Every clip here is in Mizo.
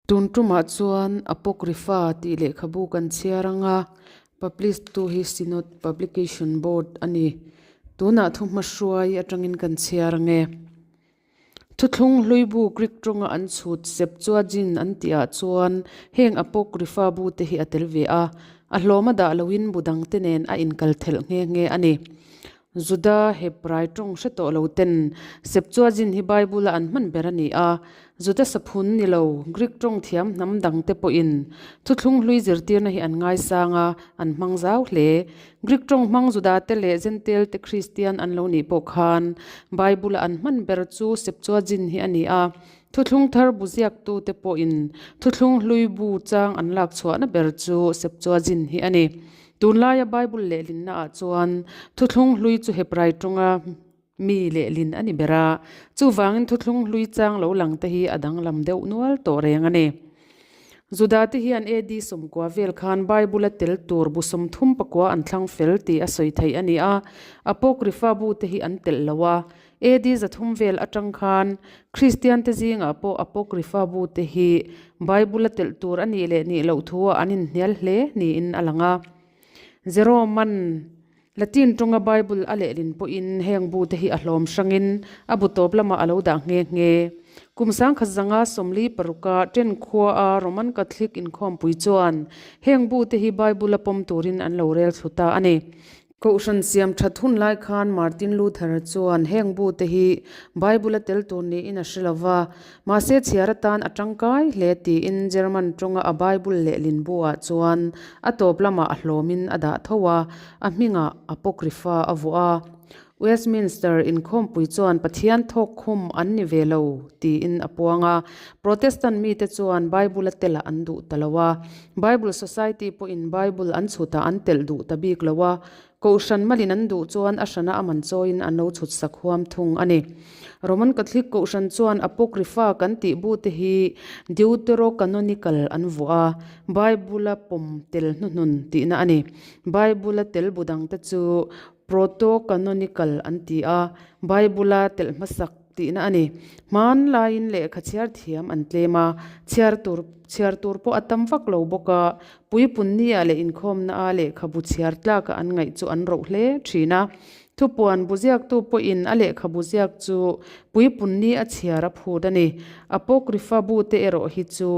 Tun tumah chuan Apocrypha tih lehkhabu kan chhiar ang a, publish tu hi Synod Publication Board a ni. Tunah thu hmahruai atangin kan chhiar ang e. Thuthlung hlui bu Greek tawnga an chhut Septuagint an tih ah chuan heng Apocrypha bu te hi a tel ve a, a hlawm a dah loin bu dang te nen a inkal thelh nghe nghe a ni. Juda Hebrai tawng hre tawh lo ten Septuagint hi Bible-a an hman ber a ni a. Juda saphun ni lo, Greek tawng thiam hnam dangte pawhin thuthlung hlui zirtirna hi an ngaisang a, an hmang zau hle. Greek tawng hmang Judate leh Jentail-te Kristian an lo nih pawh khan Bible-a an hman ber chu Septuagint hi a ni a. Thuthlung thar bu ziaktute pawhin thuthlung hlui bu chang an lak chhuahna ber chu Septuagint hi a ni. Tunlaia Bible lehlinnaah chuan thuthlung hlui chu Hebrai tawnga mi lehlin a ni ber a, chuvangin thuthlung hlui chang lo lang te hi a danglam deuh nual tawh reng a ni. Judate hian AD 90 vel khan Bible-a tel tur bu 34 an thlang fel tih a sawi theih a ni a, Apocrypha bu te hi an telh lo a, AD 300 vel atang khan Kristiante zingah pawh Apocrypha bu te hi Bible-a telh tur a nih leh nih loh thu ah an inhnial hle niin a lang a. Jerome-a'n Latin tawnga Bible a lehlin pawhin heng bu te hi a hlawm hrangin a bu tawp lamah a lo dah nghe nghe. Kum 1946-a Ṭen khuaa Roman Catholic inkhawmpui chuan heng bu te hi Bible-a pawm turin an lo rel thlu ta a ni. Kohhran siam that hun lai khan Martin Luther chuan heng bu te hi Bible a tel tur niin a hre lo va, mahse chhiar atan a tangkai hle tiin German tawnga a Bible lehlin buah chuan a tawp lamah a hlawmin a dah tho a, a hmingah Apocrypha a vuah a. Westminster inkhawmpui chuan Pathian thawk khum an ni ve lo tiin a puang a, Protestant mite chuan Bible a telah an duh ta lo a, Bible Society pawhin Bible an chhutah an telh duh ta bik lo a, Kohhran malin an duh chuan a hrana a man chawiin an lo chhut sak huam thung a ni. Roman Catholic Kohhran chuan Apocrypha kan tih bute hi Deuterocanonical an vuah a, Bible-a pawm tel hnuhnun tihna a ni. Bible-a tel bu dangte chu Proto-canonical an ti a, Bible-a telh hmasak tihna a ni. Hmanlaiin lehkha chhiar thiam an tlem a, chhiar tur chhiar tur pawh a tam vak lo bawk a, puipunnia leh inkhawmnaa lehkhabu chhiar tlaka an ngaih chu an roh hle thin a. Thupuan bu ziaktu pawhin a lehkhabu ziak chu puipunni a chhiar a phut a ni. Apocrypha bu te erawh hi chu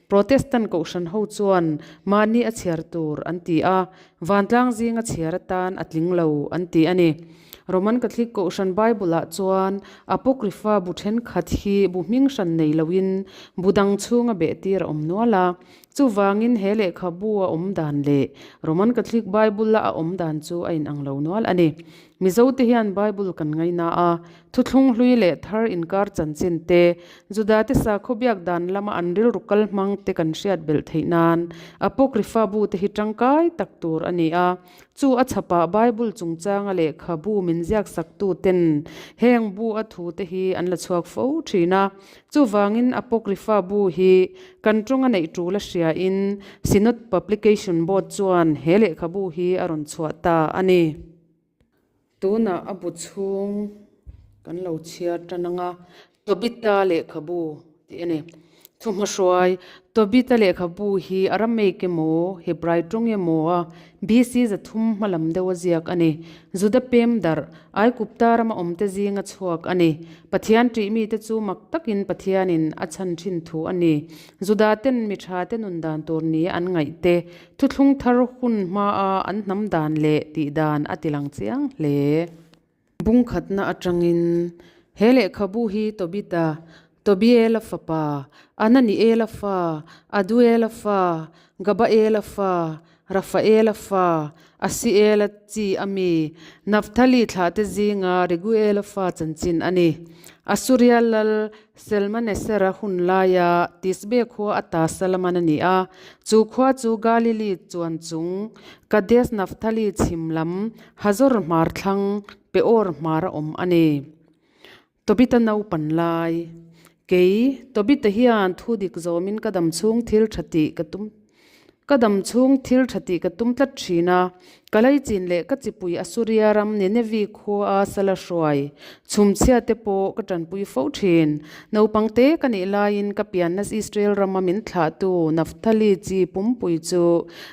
Protestant kohhran ho chuan mahni a chhiar tur an ti a, Vantlang zinga chhiar atan a tling lo an ti a ni. Roman Catholic Kohhran Bible-ah chuan Apocrypha bu thenkhat hi bu hming hran nei loin bu dang chhunga behtir a awm nual a. Chuvangin he lehkhabu a awm dan leh Roman Catholic Bible-a a awm dan chu a inang lo nual a ni. Mizote hian Bible kan ngaina a, thuthlung hlui leh thar inkar chanchin te, Judate sakhaw biak dan lama an rilru kal hmang te kan hriat belh theih nan Apocrypha bu te hi tangkai tak tur a ni a. Chu a chhapah Bible chungchanga lehkhabu min ziak saktu ten heng bu a thu te hi an la chhuak fo thin a. Chuvangin Apocrypha bu hi kan tawnga neih tul a hriain Synod Publication Board chuan he lehkhabu hi a rawn chhuah ta a ni. Tunah a bu chhung kan lo chhiar tan ang a, Tobita lehkhabu tih a ni. Thuhmahruai, Tobita lehkhabu hi Aramaic emaw, Hebrai tawng emaw a BC 300 hma lam deuh a ziak a ni. Juda pem darh, Aikupta rama awmte zinga chhuak a ni. Pathian ṭih mite chu mak takin Pathianin a chhan ṭhin thu a ni. Judaten mi ṭhate nun dan tur nia an ngaih te, Thuthlung thar hun hmaa an hnam dan leh tih dan a ti lang chiang hle. Bungkhatna atangin he lehkhabu hi Tobita, Tobiela fapa, Ananiela fa, Aduela fa, Gabaela fa, Rafaela fa, Asiela chi a mi, Naphtali thlahte zinga Reguela fa chanchin a ni. Asuria lal Selmanesera hun laia Tisbe khua ata Salaman a ni a, chu khua chu Galili chuan chung Kades Naphtali chhim lam Hazor hmar thlang Peor hmar a awm a ni. Tobita naupan lai, Kei, Tobita hian thu dik zawmin ka dam chhung thil tha tih ka tum. Ka dam chhung thil tha tih ka tum tlat thin a, ka leichin leh ka chipui Asuria ram Ninevi khua sala hruai chhumchhia te pawh ka tanpui fo thin. Naupang te ka nih laiin ka pianna Israel rama min thlahtu Naphtali chi pumpui chu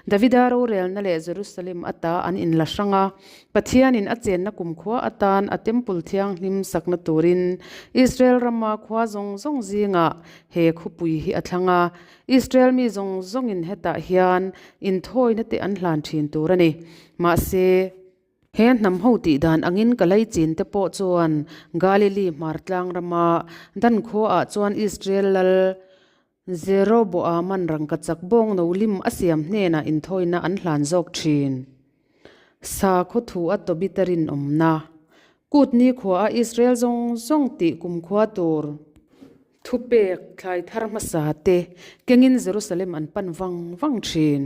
Davida rorelna leh Jerusalem ata an inla hrang a, Pathianin a chenna kumkhua atan a Temple thianghlim sakna turin Israel rama khua zawng zawng zingah he khawpui hi a thlang a. Israel mi zawng zawngin hetah hian inthawina te an hlan thin tur a ni. Mahse, he hnam ho tih dan angin ka leichin te pawh chuan Galili hmar tlang rama Dan khuaah chuan Israel lal Jeroboaman rangkachak bawng no lim a siam hnenah inthawina an hlan zawk thin. Sakhaw thu a Tobita rinawmna. Kut nikhua a Israel zawng zawng tih kumkhua tur. Thupek thlai thar hmasa te kengin Jerusalem an pan vang vang thin.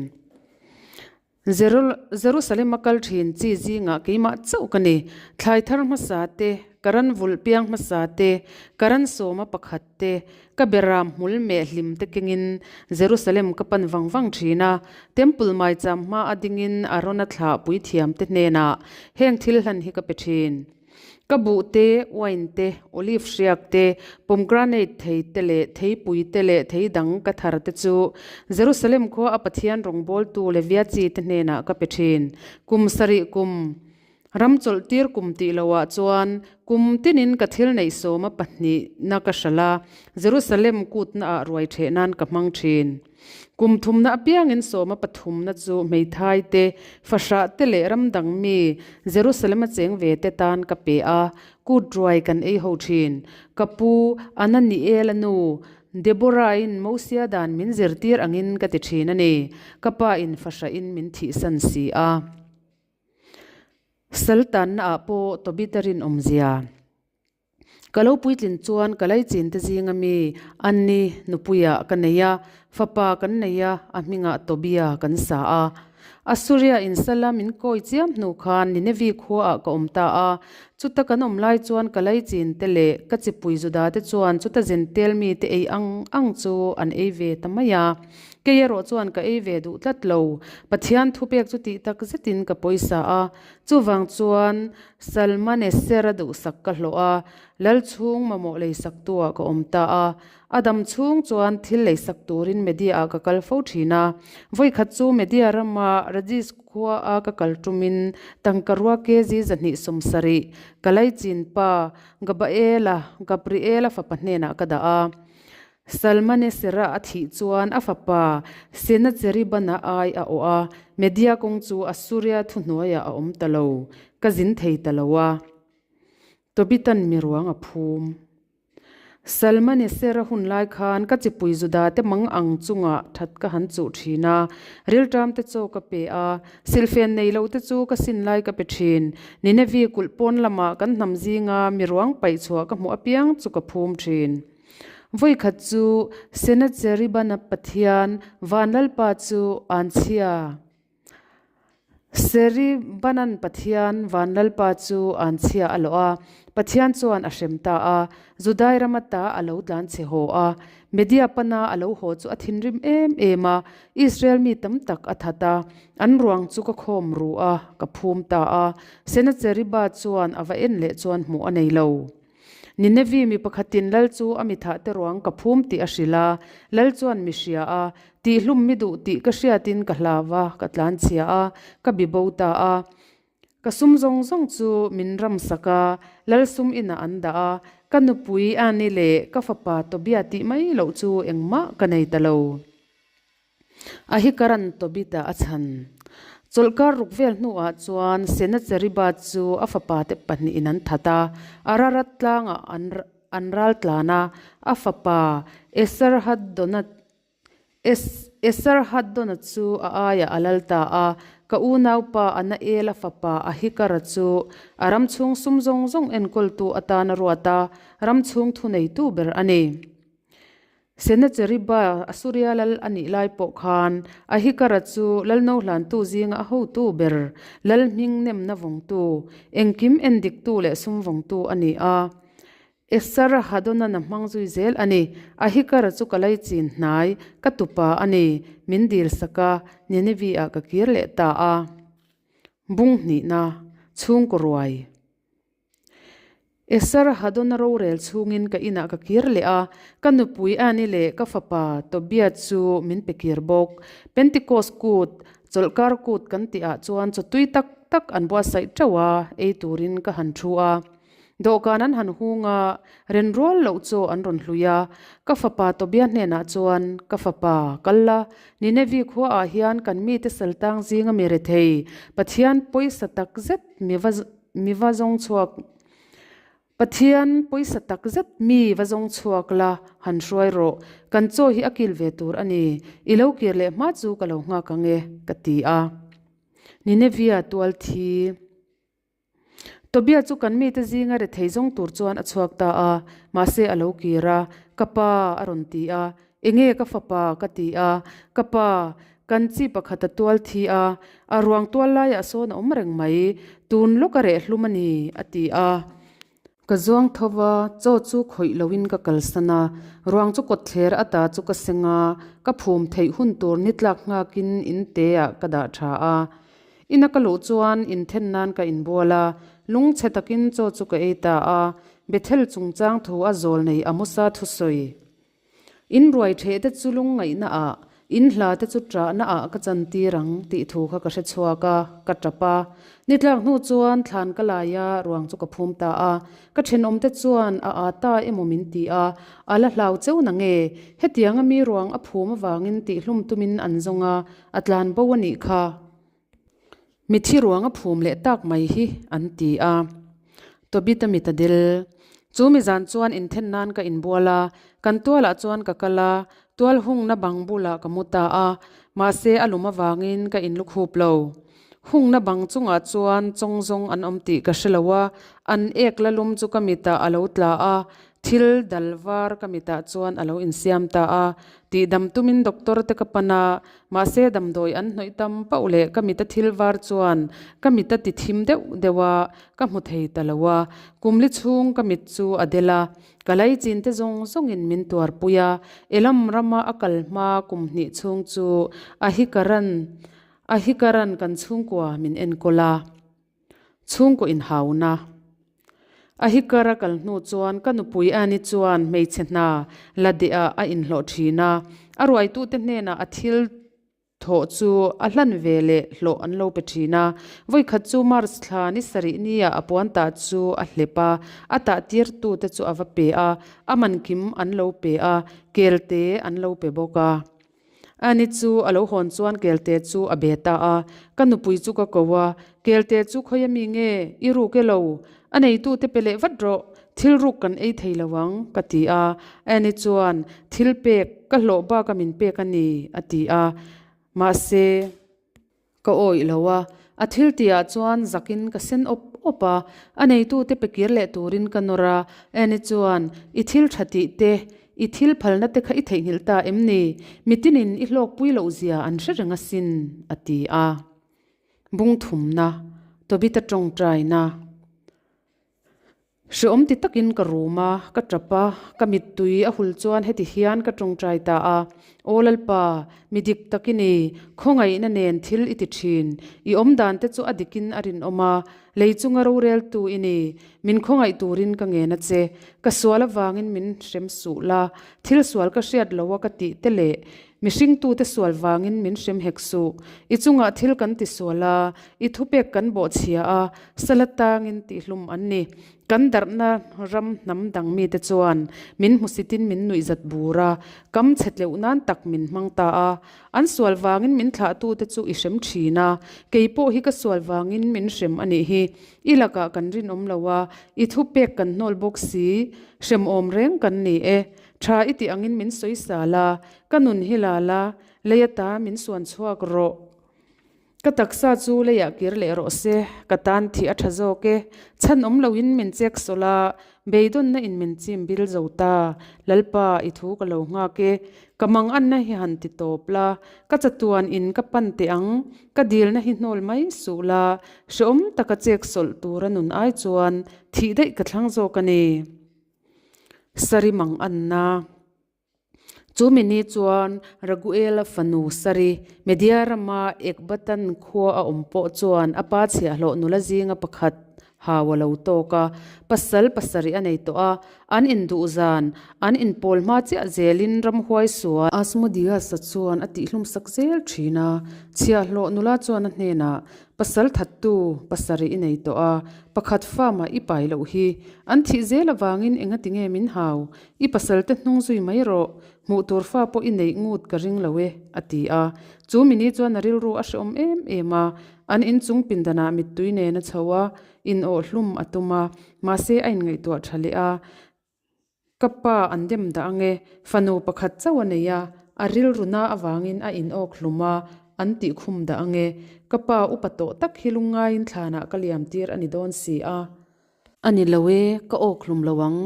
Jerusalem a kal thin chi zingah keimah chauh ka ni. Thlai thar hmasa te, ka ran vulh piang hmasa te, ka ran sawma pakhat te, ka beram hmul meh hlim te kengin Jerusalem ka pan vang vang thin a. Temple maicham hma a dingin Arona thlah puithiam te hnenah heng thil hlan hi ka pe thin. Ka buh te, uain te, olive hriak te, pomegranate thei te leh theipui te leh thei dang ka thar te chu Jerusalem khua a Pathian rawngbawltu Levia chi te hnenah ka pe thin. Kum sarih kum, ram chawlhtir kum tih loah chuan kum tinin ka thil neih sawma pahnihna ka hralh a, Jerusalem kutna ah ruai theh nan ka hmang thin. Kum thumna apiangin sawma pathumna chu hmeithai te, fahrah te leh ram dang mi Jerusalem a cheng ve te tan ka pe a, kut ruai kan ei ho thin. Ka pu Ananiela nu Deborah-in Mosia dan min zirtir angin ka ti thin a ni. Ka pa in fahrahin min thihsan si a. Sal tanna ah pawh Tobita rinawmzia. Ka lo puitlin chuan ka laichin te zinga mi Anni nupuiah ka nei a, fapa kan nei a, a hmingah Tobia kan sa a. Assuria in sala min kawi chiam hnu khan Ninevi khuaah ka awm ta a. Chuta kan awm lai chuan ka laichin te leh ka chipui Juda te chuan chuta Zentel mite ei ang ang chu an ei ve ta mai a. Kei erawh chuan ka ei ve duh tlat lo. Pathian thupek chu tih tak zetin ka pawisa a. Chuvang chuan Salmaneser-a duhsak ka hlawh a, lal chhung mamawh leisaktu-ah ka awm ta a. A dam chhung chuan thil leisak turin Media-ah ka kal fo thin a. Vawikhat chu Media rama Rajis khua-a ka kal tumin tangkarua kg 270 ka laichin pa Gabaela, Gabriela fapa hnenah ka dah a. Salmanesera a thih chuan a fapa Senacheribana ai a awh a, Media kawng chu Assuria thuhnuaiah a awm ta lo, ka zin thei ta lo a. Tobitan mi ruang a phum. Salmanesera hun lai khan ka chipui Juda te mang ang chungah that ka han chuh thin a, rilṭam te chaw ka pe a, silhfen nei lo te chu ka sin lai ka pe thin. Ninevi kulh pawn lamah kan hnam zinga mi ruang paih chhuah ka hmuh apiang chu ka phum thin. Vawikhat chu Senacheribana Pathian Vanlalpa chu anchhia Seribanan Pathian Vanlalpa chu anchhia a lawh a, Pathian chuan a hrem ta a, Judai rama ta a lo tlan chhe haw a. Media pana a lo haw chu a thinrim em em a, Israel mi tam tak a that a, an ruang chu ka khawm ru a, ka phum ta a. Senacheriba chuan a va en leh chuan hmuh a nei lo. Ninevi mi pakhatin lal chu a mithah te ruang ka phum tih a hrilh a, lal chuan mi hria a, tihhlum mi duh tih ka hriatin ka hlau a, ka tlanchhia a, ka bi bo ta a. Ka sum zawng zawng chu min ramsak a, lal sum inah an dah a, ka nupui Annie leh ka fapa Tobia tih mai loh chu engmah ka nei ta lo. A hi karan Tobit-a a chhan. Chawlhkar ruk vel hnuah chuan Senacheriba chu a fapate pahnihin an that a, Ararat tlangah an an ral tlan a, a fapa Esarhaddona Esarhaddona chu a aiah a lal ta a, ka unaupa Anaela fapa Ahikara chu a ram chhung sum zawng zawng enkawltu atan a ruat a, ram chhung thuneitu ber a ni. Senacheriba, Assuria lal a nih lai pawh khan Ahikara chu lal no hlantu zinga a hotu ber, lal hming nemna vawngtu, engkim endiktu leh sum vawngtu a ni a. Esarhadonan a hmang zui zel a ni. Ahikara chu ka laichin hnai, ka tupa a ni, min dil sak a, Nineveh-ah ka kir leh ta a. Bung hnihna, chhungkaw ruai. Esarhadona rorel chhungin ka inah ka kir leh a, ka nupui Annie leh ka fapa Tobiah chu min pe kir bawk. Pentecost kut, chawlhkar kut kan tihah chuan chawtui tak tak an buatsaih teuh a, ei turin ka han thu a. Dawhkan an han hung a, ren rual loh chaw an rawn hlui a. Ka fapa Tobia hnenah chuan, Ka fapa, kal la, Ninevi khuaah hian kan mite saltang zinga mi rethei, Pathian pawisa tak zet mi va mi va zawng chhuak Pathian pawisa tak zet mi va zawng chhuak la, han hruai rawh. Kan chaw hi a kil ve tur a ni. I lo kir leh hma chu ka lo nghak ang e, ka ti a. Ninevia tual thi. Tobia chu kan mite zinga rethei zawng tur chuan a chhuak ta a, mahse a lo kir a, Ka pa, a rawn ti a. Enge ka fapa? ka ti a. Ka pa, kan chi pakhat a tual thi a, a ruang tual laiah sawn a awm reng mai, tun lawk a reh hlum a ni, a ti a. Ka zuang tho va, chaw chu khawih loin ka kalsan a, ruang chu kawtthler ata chu ka seng a, ka phum theih hun tur ni tlak nghakin in te ah ka dah tha a. Ina ka luh chuan inthen nan ka inbual a, lungchhe takin chaw chu ka ei ta a, Bethel chungchang thu a zawl nei Amosa thusawi. In ruai theh te chu lungngaihna ah, in hla te chu ṭahna ah ka chantir ang tih thu kha ka hre chhuak a, ka ṭap a. Ni tlak hnu chuan thlan ka lai a, ruang chu ka phum ta a. Ka ṭhenawm te chuan a â ta emaw min ti a, a la hlau cheu na nge? Hetianga mi ruang a phum avangin tihhlum tumin an zawng a, a tlan bo a nih kha. Mithi ruang a phum leh tak mai hi an ti a. Tobit a mit a del. Chu mi zan chuan inthen nan ka inbual a, kan tualah chuan ka kal a, tual hungna bang bulah ka mu ta a, mahse a lum avangin ka inlukhup lo. Hungna bang chungah chuan chawng zawng an awm tih ka hre lo a, an ek la lum chu ka mitah a lo tla a, thil dal var ka mitah chuan a lo insiam ta a. Tihdam tumin doctor te ka pan a, Mahse damdawi an hnawih tam pauh leh ka mit a thil var chuan ka mit a ti thim deuh deuh a, ka hmu thei ta lo a. Kum li chhung ka mit chu a del a, ka lei chin te zawng zawngin min tuarpui a, Elam rama a kal hma kum hnih chhung chu Ahikaran Ahikaran kan chhungkua min enkawl a. Chhungkaw inhauna. A hi kar a kal hnu chuan ka nupui Annie chuan hmeichhe hna la dehah a inhlawh thin a, a ruaitute hnenah a thil thawh chu a hlan ve leh hlawh an lo pe thin a. Vawikhat chu March thla ni sarih nia a puan tah chu a hlep a, a tah tirtute chu a va pe a, a man kim an lo pe a, kelte an lo pe bawk a. Ani chu a lo hawn chuan Kelte chu a be ta a, ka nupui chu ka ko a, Kelte chu khawi ami nge, i ruk e lo, a neitute pe leh vat rawh, thil ruk kan ei thei lo ang, ka ti a. Ani chuan, Thil pek, ka hlawh bak a min pek a ni, a ti a. Mahse. Ka awih lo a, a thil tihah chuan zakin ka sen awp awp a, a neitute pe kir leh turin ka nawr a, Annie chuan, I thil tha tih te, i thil phalna te kha i theihnghilh ta em ni? Mitinin i hlawkpui loh zia an hre reng asin, a ti a. Bung thumna, Tobita tawngtaina. Hreawm ti takin ka rum a, ka tap a, ka mittui a hul chuan heti hian ka tawngtai ta a, Aw Lalpa, mi dik tak i ni, khawngaihna nen thil i ti thin, i awmdan te chu a dikin a rinawm a, lei chunga roreltu i ni, min khawngaih turin ka ngen a che, ka sual avangin min hrem suh la, thil sual ka hriat lo a ka tih te leh Mihringtute sual vangin min hrem hek suh. I chungah thil kan ti sual a, i thupek kan bawhchhia a, sala tangin tihhlum an ni. Kan darhna ram hnam dang mite chuan min hmusitin min nuihzat bur a, kam chhe tleuh nan tak min hmang ta a. An sual vangin min thlahtute chu i hrem thin a, kei pawh hi ka sual vangin min hrem a nih hi. I lakah kan rinawm lo a, i thupek kan hnawl bawk si, hremawm reng kan ni e. Tha i tih angin min sawi sal a, ka nun hi la la, lei ata min suan chhuak rawh. Ka taksa chu leiah kir leh rawh se, ka tan thih a tha zawk e. Chhan awm loin min chek sawlh a, beidawnna in min chim bil zo ta. Lalpa, i thu ka lo nghak e. Ka manganna hi han ti tawp la, ka chatuan in ka pan teh ang, ka dilna hi hnawl mai suh la, hreawm taka chek sawlh tura nun ai chuan thih daih ka thlang zawk a ni. Sari mang anna. Chu mi ni chuan Raguela fanu Sari, Media rama Ekbatan khua a awm pawh chuan a pa chhiahhlawh nula zinga pakhat hau a lo tawk a, pasal pasarih a nei tawh a, an induh zan, an inpawl hma chiah zelin ramhuai sual. Asmodeus-a chuan a tihhlum sak zel thin a, chhiahhlawh nula chuan a hnenah, Pasal thattu pasarih i nei tawh a, pakhat fa mah i pai loh hi, an thih zel avangin engati nge min hau? I pasalte hnung zui mai rawh, hmuh tur fa pawh i neih ngut ka ring lo e, a ti a. Chu mini chuan a rilru a hrehawm em em a, an inchung pindanah mittui nen a chho a, inawh hlum a tum a, mahse a inngaihtuah tha leh a. Ka pa an dem dah ange, fanu pakhat chauh a nei a, a rilru na avangin a inawk hlum a, an tih khum dah ange. Ka pa upa tawh tak hi lungngaiin thlanah ka liam tir a ni dawn si a. A ni lo e, ka awk hlum lo ang.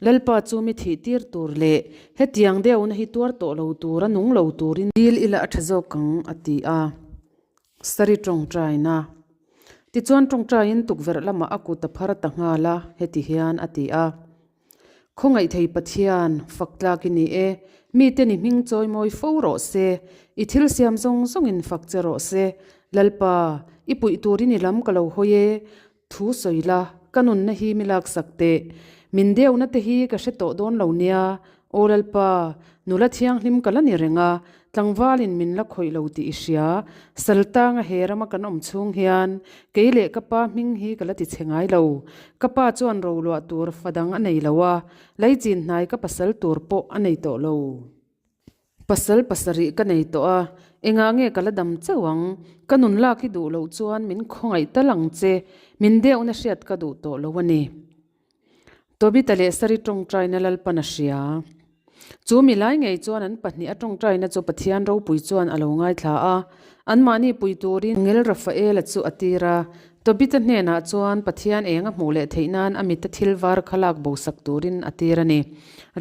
Lalpa chu mi thih tir tur leh hetiang deuhna hi tuar tawh lo tura nung lo turin dil ila a tha zawk ang, a ti a. Sari tawngtaina. Tichuan tawngtaiin tukverh lamah a kut a phar ta nghal a, heti hian a ti a. Khawngaih thei Pathian, fak tlak i ni e, mite ni hming chawi mawi fo rawh se, i thil siam zawng zawngin fak che rawh se. Lalpa, i puih turin i lam ka lo hawi e, Thu sawi la, ka nunna hi mi laksak teh. Min deuhna te hi ka hre tawh dawn lo nia. Aw Lalpa, nula thianghlim ka la ni reng a, tlangvalin min la khawih lo tih i hria. Saltanga he rama kan awm chhung hian kei leh ka pa hming hi ka la ti chhe ngai lo. Ka pa chuan roluah tur fa dang a nei lo a, leichin hnai ka pasal tur pawh a nei tawh lo. Pasal pasarih ka nei tawh a, engah nge ka la dam chauh ang? Ka nun lak hi duh loh chuan min khawngaih tal ang che, min deuhna hriat ka duh tawh lo a ni. Tobita leh Sari tawngtaina Lalpan a hria. Chu mi lai ngei chuan an pahnih a tawngtaina chu Pathian ropui chuan a lo ngaithla a, anmahni pui turin Angel Rafaela chu a tir a. Tobita hnenah chuan Pathian eng a hmuh leh theih nan a mita thil var kha lak bosak turin a tir a ni.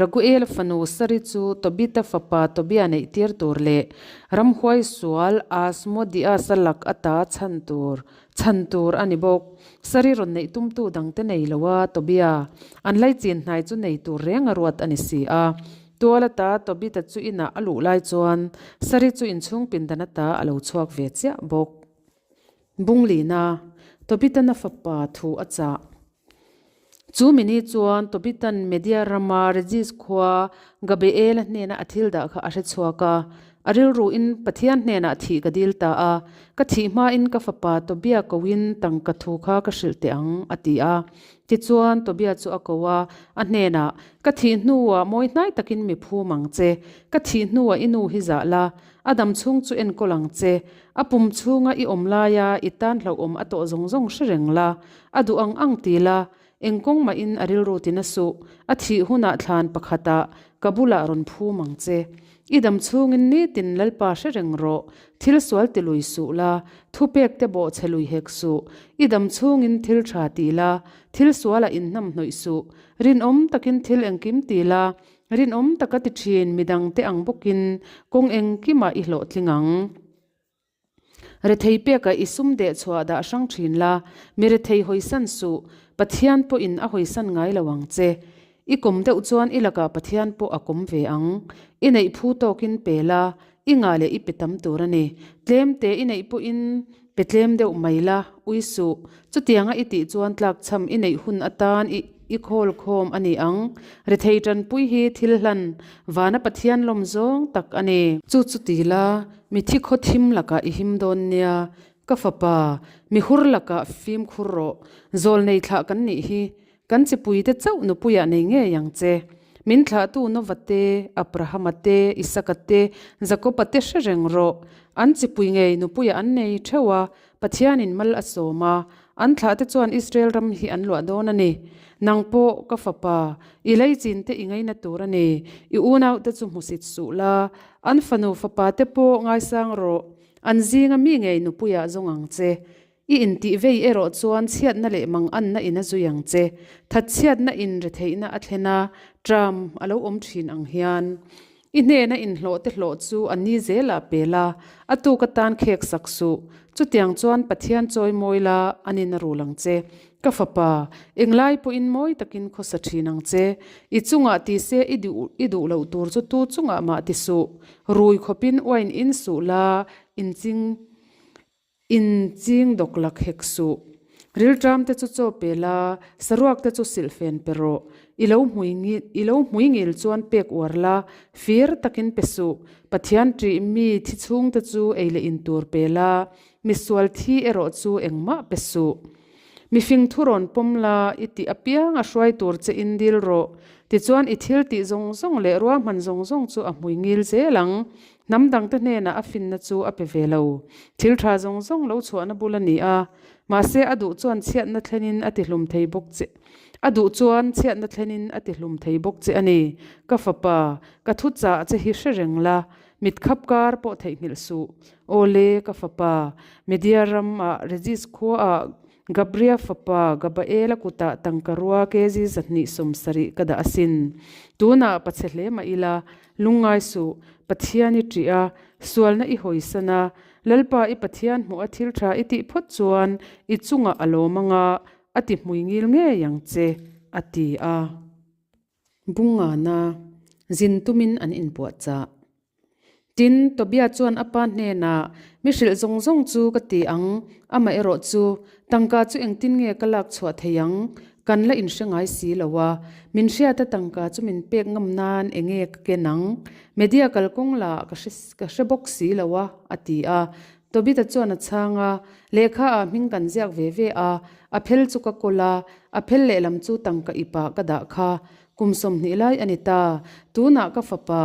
Raguela fanu Sari chu Tobita fapa Tobia neih tir tur leh ramhuai sual Asmodias-a lak ata chhan tur chhan tur a ni bawk. Sari rawn neih tumtu dangte nei lo a, Tobia an laichin hnai chu nei tur reng a ruat a ni si a. Tual ata Tobita chu inah a luh lai chuan Sari chu inchhung pindan ata a lo chhuak ve chiah bawk. Bunglina, Tobitan a fapa thu a chah. Chu mini chuan Tobitan Media rama Regis khua Gabeela hnena a thil dah kha a hre chhuak a. A rilruin Pathian hnenah thih ka dil ta a, ka thih hmain ka fapa Tobia koin tangka thu kha ka hrilh teh ang, a ti a. Tichuan Tobia chu a ko a, a hnenah, Ka thih hnuah mawi hnai takin mi phum ang che, ka thih hnuah i nu hi zah la, A dam chhung chu enkawl ang che. A pum chhunga i awm laia i tan hlauhawm a tawh zawng zawng hre reng la. A duh ang ang ti la, eng kawng mahin a rilru ti na suh. A thih hunah thlan pakhatah ka bulah rawn phum ang che. I dam chhungin nitin Lalpa hre reng rawh. Thil sual ti lui suh la, thupek te bawh chhe lui hek suh. I dam chhungin thil tha ti la, thil sualah inhnam hnawih suh. Rinawm takin thil engkim ti la, Rinawm taka ti thin midangte ang bawkin kawng engkimah i hlawhtling ang. Rethei pekah i sum deh chhuah dah hrang thin la, mi rethei hawisan suh, Pathian pawhin a hawisan ngai lo ang che. I kawm deuh chuan i lakah Pathian pawh a kawm ve ang. I neih phu tawkin pe la, i ngah leh i pe tam tur a ni. Tlemte i neih pawhin pe tlem deuh mai la, ui suh. Chutianga i tih chuan tlakchham i neih hun atan i i khawl khawm a ni ang. Rethei tanpui hi thil hlan vana Pathian lawm zawng tak a ni. Chu chu ti la, mithi khaw thim lakah i him dawn nia. Ka fapa, mi hur lakah fimkhur rawh. Zawl nei thlah kan nih hi. Kan chipuite chauh nupuiah nei ngei ang che. Min thlahtu Nova te, Abrahama te, Isaka te, Jakoba te hre reng rawh. An chipui ngei nupuiah an nei theuh a, Pathianin mal a sawm a, an thlahte chuan Israel ram hi an luah dawn a ni. Nang pawh, ka fapa, i leichin te i ngaina tur a ni. I unaute chu hmusit suh la, an fanu fapa te pawh ngaisang rawh. An zinga mi ngei nupuiah zawng ang che. I intih vei erawh chuan chhiatna leh manganna in a zui ang che. Thatchhiatna in retheihna a thlen a, tram a lo awm thin ang hian. I hnena inhlawhte hlawh chu a ni zelah pe la, a tuk atan khek sak suh. Chutiang chuan Pathian chawi mawi la, a nin a rul ang che. Ka fapa, englai pawhin mawi takin khawsa thin ang che. I chungah ti se i duh i duh loh tur chu tu chungah mah ti suh. Rui khawpin uain in suh la, inching In ching dawk lak hek suh. Rilṭam te chu chaw pe la, saruak te chu silhfen pe rawh. I lo hmui i lo hmui ngil chuan pek uar la, fir takin pe suh. Pathian ṭih mi thi chhung te chu ei leh in tur pe la, misual thi erawh chu engmah pe suh. Mifing thu rawn pawm la, i tih apiang a hruai tur che in dil rawh. Tichuan i thil tih zawng zawng leh ruahman zawng zawng chu a hmui ngil zel ang. Hnam dangte hnenah a finna chu a pe ve lo. Thil tha zawng zawng lo chhuahna bul a ni a, mahse a duh chuan chhiatna thlenin a tihlum thei bawk che. A duh chuan chhiatna thlenin a tihlum thei bawk che a ni. Ka fapa, ka thu chah che hi hre reng la, mit khap kar pawh theihnghilh suh. Aw le, ka fapa, Media ramah Regis khuaah Gabria fapa Gabaela kutah tangka rua kg 270 ka dah asin. Tunah pachhe hle mah ila, Lungngai suh, Pathian i ṭih a, sualna i hawisan a, Lalpa i Pathian hmuh a thil ṭha i tih phawt chuan i chungah a lawm anga a ti hmui ngil ngei ang che, a ti a. Bungana zin tumin an inpuahchah. Tin, Tobia chuan a pa hnenah, Mi hrilh zawng zawng chu ka ti ang, amaherawh chu, tangka chu engtin nge ka lak chhuah thei ang? Kan la inhre ngai si lo a, min hriata tangka chu min pek ngam nan enge ka ken ang? Media kalkawng lah ka hre ka hre bawk si lo a, a ti a. Tobita chuan a chhang a, Lehkha ah hming kan ziak ve ve a, a phel chu ka kawl a, a phel lehlam chu tangka ipah ka dah kha. Kum 20 lai a ni ta, tunah ka fapa,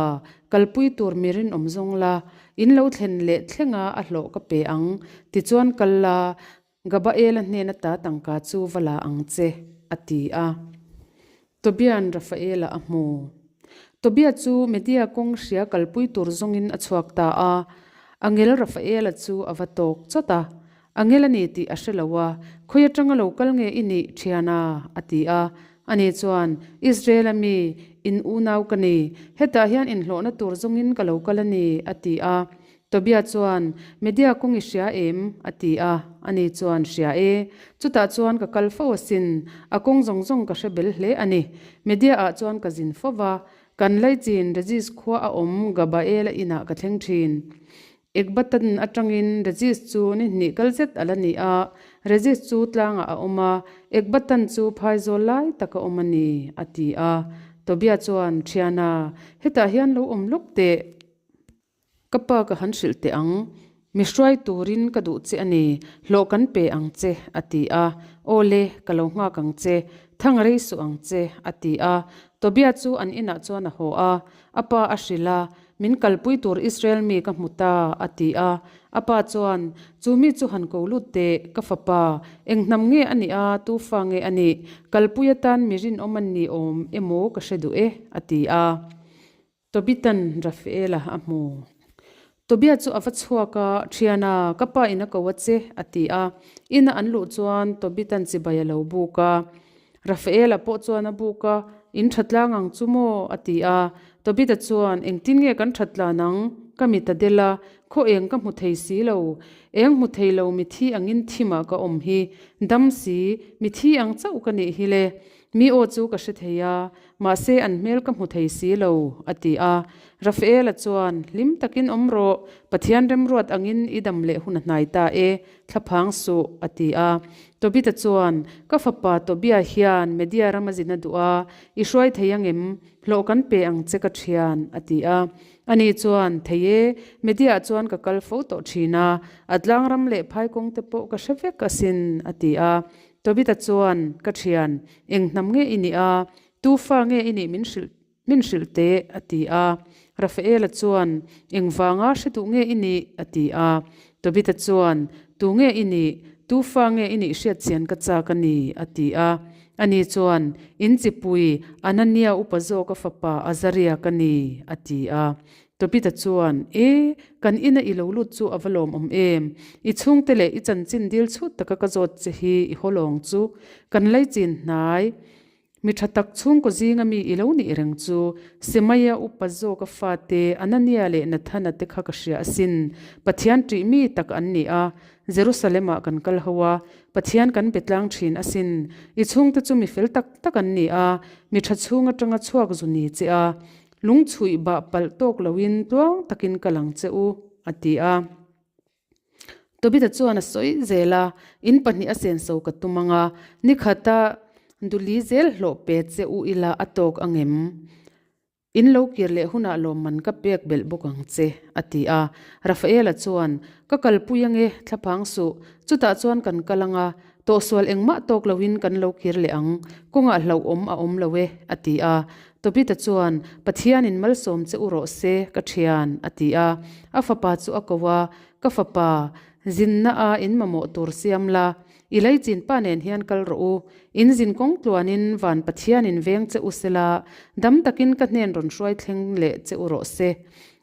kalpui tur mi rinawm zawng la, in lo thlen leh thlenga a hlawh ka pe ang, tichuan kal la, Gabaela hnen ata tangka chu va la ang che, a ti a. Tobia'n Rafaela a hmu. Tobia chu Media kawng hria kalpui tur zawngin a chhuak ta a. Angel Rafaela chu a va tawk chawt a. Angel a ni tih a hre lo a, Khawi atanga lo kal nge i nih, thiana? a ti a. Ani chuan, Israel-a mi, in unau ka ni. Hetah hian inhlawhna tur zawngin ka lo kal a ni, a ti a. Tobia chuan, Media kawng i hria em? a ti a. Ani chuan, Hria e. Chutah chuan ka kal fo asin. A kawng zawng zawng ka hre bel hle a ni. Media ah chuan ka zin fo va. Kan laichin Regis khua a awm Gabaela inah ka thleng thin. Ekbatan atangin Regis chu ni hnih kal zet a la ni a. Regis chu tlangah a awm a, Ekbatan chu phaizawl lai tak a awm a ni, a ti a. Tobia chuan, Thiana, hetah hian lo awm lawk teh. Ka pa ka han hrilh teh ang, mi hruai turin ka duh che a ni, hlawh kan pe ang che, a ti a. Aw le, ka lo nghak ang che, thang rei suh ang che, a ti a. Tobia chu an inah chuan a haw a, a pa a hrilh a, Min kalpui tur Israel mi ka hmu ta, a ti a. A pa chuan, Chu mi chu han ko lut teh, ka fapa, eng hnam nge a nih a, tu fa nge a nih, kalpui atan mi rinawm an ni awm emaw ka hre duh e, a ti a. Tobitan Rafaela a hmu. Tobia chu a va chhuak a, Thiana, ka pa in a ko a che, a ti a. Ina an luh chuan Tobitan chibai a lo buk a. Rafaela pawh chuan a buk a, In tha tlang ang chu maw? a ti a. Tobita chuan, Engtin nge kan that tlan ang? Ka mit a del a, khaw eng ka hmu thei si lo. Eng hmu thei lo mithi angin thimah ka awm hi. Dam si, mithi ang chauh ka nih hi le. Mi aw chu ka hre thei a, mahse an hmel ka hmu thei si lo, a ti a. Rafaela chuan, Hlim takin awm rawh, Pathian remruat angin i dam leh hun a hnai ta e, thlaphang suh, a ti a. Tobita chuan, Ka fapa Tobia hian Media ram a zin a duh a, i hruai thei angem? Hlawh kan pe ang che ka thian, a ti a. Ani chuan, Thei e, Media-ah chuan ka kal fo tawh thin a, a tlangram leh phai kawng te pawh ka hre vek asin, a ti a. Tobita chuan, Ka thian, eng hnam nge i nih a? Tu fa nge i nih min hrilh min hrilh teh? a ti a. Rafaela chuan, Eng vanga hre duh nge i nih? a ti a. Tobita chuan, Tu nge i nih? Tu fa nge i nih hriat chian ka chak a ni? a ti a. Ani chuan, In chipui, Anania upa zawka fapa Azaria ka ni, a ti a. Tobita chuan, E, kan ina i lo lut chu a va lawmawm em? I chhungte leh i chanchin dil chhut taka ka zawt che hi i haw lawng chu. Kan laichin hnai. Mi tha tak chhungkaw zinga mi i lo nih reng chu Semaia upa zawka fate Anania leh Nathana te kha ka hria asin. Pathian ṭih mi tak an ni a, Jerusalem-ah kan kal ho a, Pathian kan be tlang ṭhin asin. I chhungte chu mi fel tak tak an ni a, mi ṭha chhung aṭanga chhuak zu ni che a, lungchhuih bah palh tawk loin tluang takin kal ang che u, a ti a. Tobita chuan a sawi zel a, In pahnih a senso ka tum ang a, nikhata duli zel hlawh pe che u ila a tawk ang em? In lo kir leh hunah lawmman ka pek belh bawk ang che, a ti a. Rafaela chuan, Ka kalpui ange, thlaphang suh. Chutah chuan kan kal ang a, tawhsual engmah tawk loin kan lo kir leh ang. Kawngah hlauhawm a awm lo e, a ti a. Tobita chuan, Pathianin malsawm che u rawh se, ka thian, a ti a. A fapa chu a ko a, Ka fapa, zinna a in mamawh tur siam la, I leichin pa nen hian kal rawh u. In zin kawng tluanin van Pathianin veng che u sela, dam takin ka hnen rawn hruai thleng leh che u rawh se.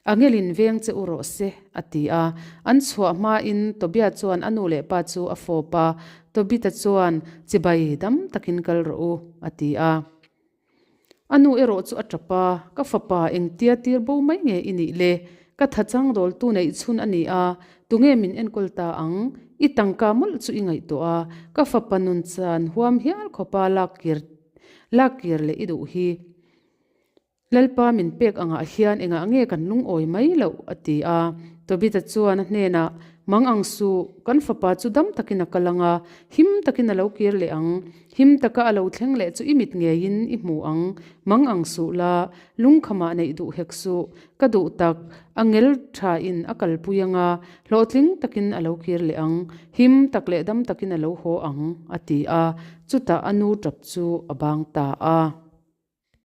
Angelin veng che u rawh se, a ti a. An chhuah hmain Tobia chuan a nu leh pa chu a fawp a, Tobita chuan, Chibai, dam takin kal rawh u, a ti a. A nu erawh chu a tap a, Ka fapa, engtia tir bo mai nge i nih le? Ka tha chang dawltu neih chhun a ni a, tunge min enkawl ta ang? I tangka mawlh chu i ngaihtuah a, ka fapa nun chan huam hial khawpa lak kir lak kir leh i duh hi. Lalpa min pek angah hian engah nge kan lungawi mai loh? a ti a. Tobita chuan a hnenah, Mang ang suh, kan fapa chu dam takin a kal ang a, him takin a lo kir leh ang. Him taka a lo thleng leh chu i mit ngeiin i hmu ang. Mang ang suh la, lungkhamah neih duh hek suh. Ka duh tak, a ngel thain a kalpui ang a, hlawhtling takin a lo kir leh ang. Him tak leh dam takin a lo haw ang, a ti a. Chutah a nu tap chu a bang ta a.